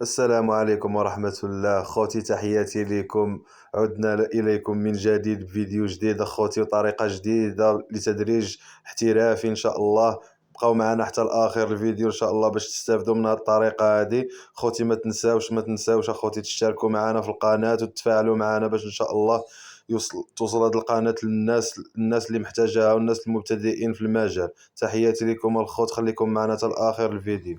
السلام عليكم ورحمة الله خوتي، تحياتي لكم. عدنا إليكم من جديد بفيديو جديد أخوتي وطريقة جديدة لتدريج احترافي إن شاء الله. بقاو معنا حتى الآخر الفيديو إن شاء الله باش تستافدوا من هذه الطريقة هذه خوتي. ما تنساوش أخوتي تشتركوا معنا في القناة وتتفاعلوا معنا باش إن شاء الله توصل هذه القناة للناس، الناس اللي محتاجاها والناس المبتدئين في المجال. تحياتي لكم الخوت، خليكم معنا حتى الآخر الفيديو.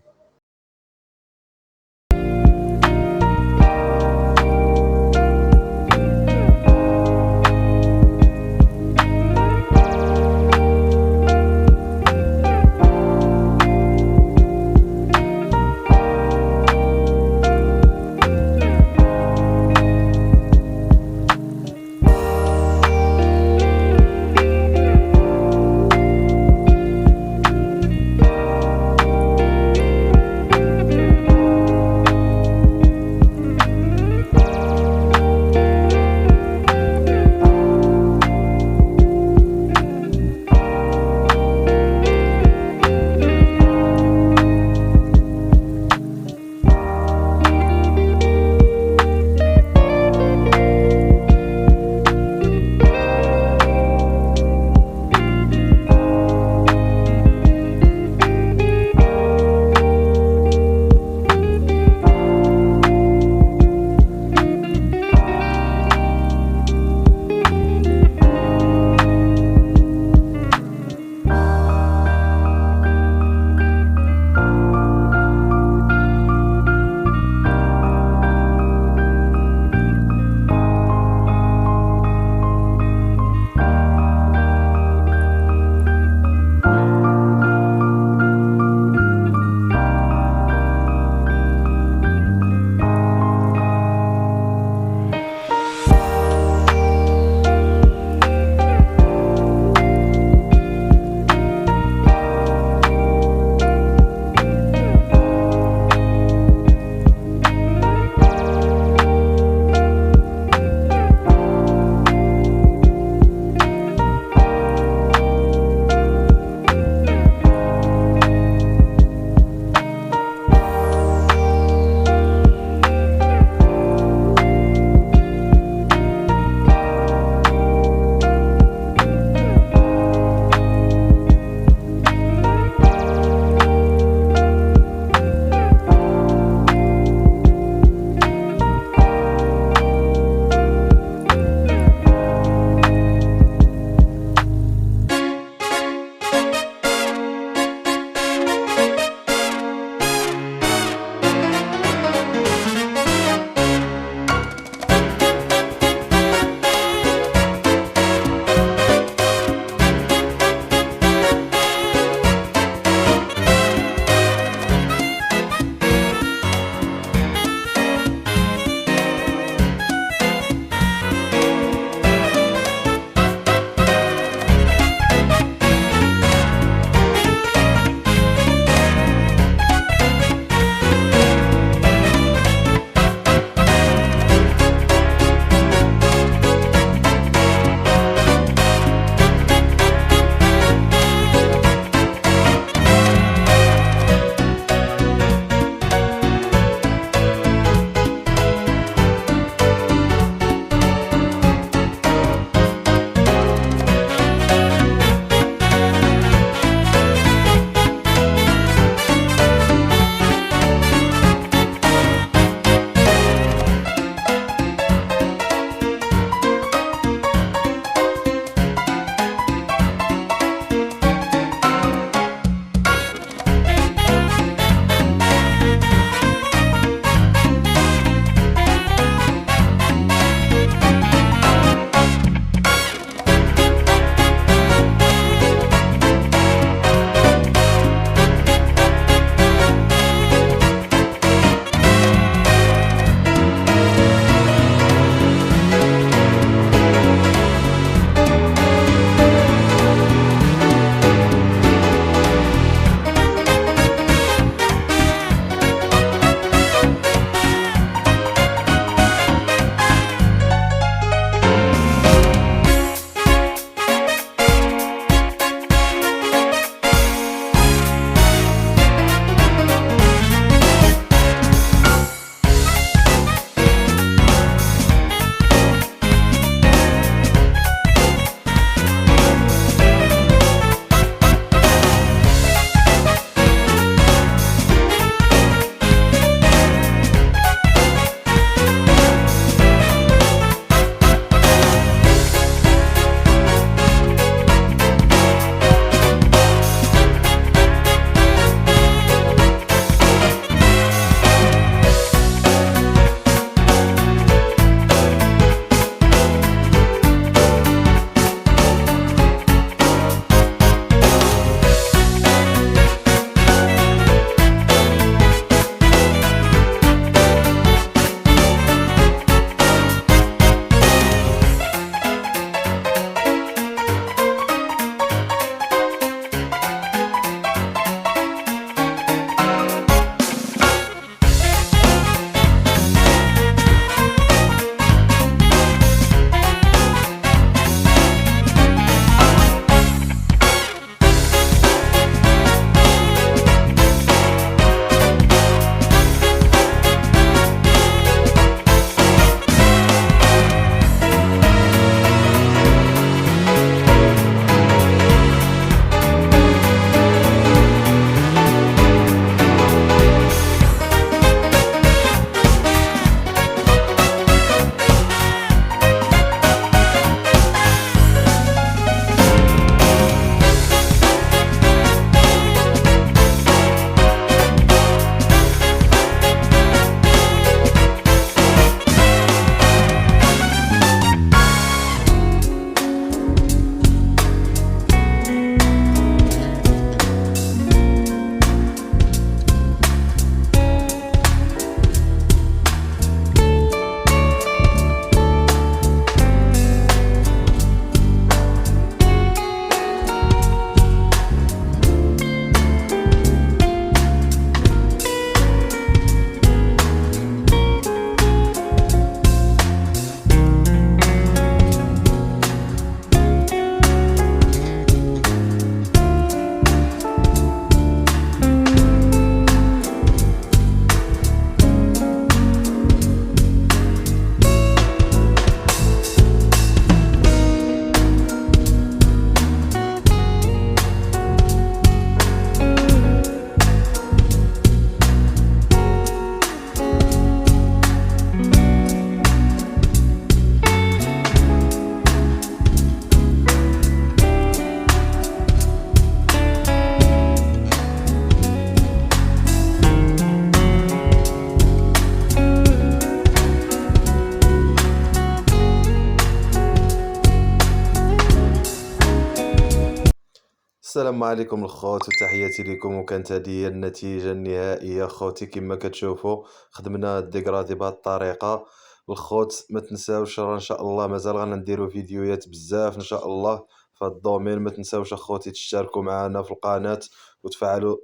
السلام عليكم الخوت وتحياتي لكم. وكانت هذه هي النتيجة النهائية خوتي، كما كتشوفوا خدمنا ال dégradé بهذه الطريقة. الخوت ما تنساوش راه ان شاء الله مازال غنديروا فيديوهات بزاف ان شاء الله في هذا ال domaine. ما تنساوش اخوتي تشتركوا معنا في القناة وتفعلوا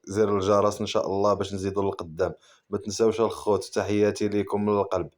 زر الجرس ان شاء الله باش نزيدوا للقدام. ما تنساوش الخوت، تحياتي لكم من القلب.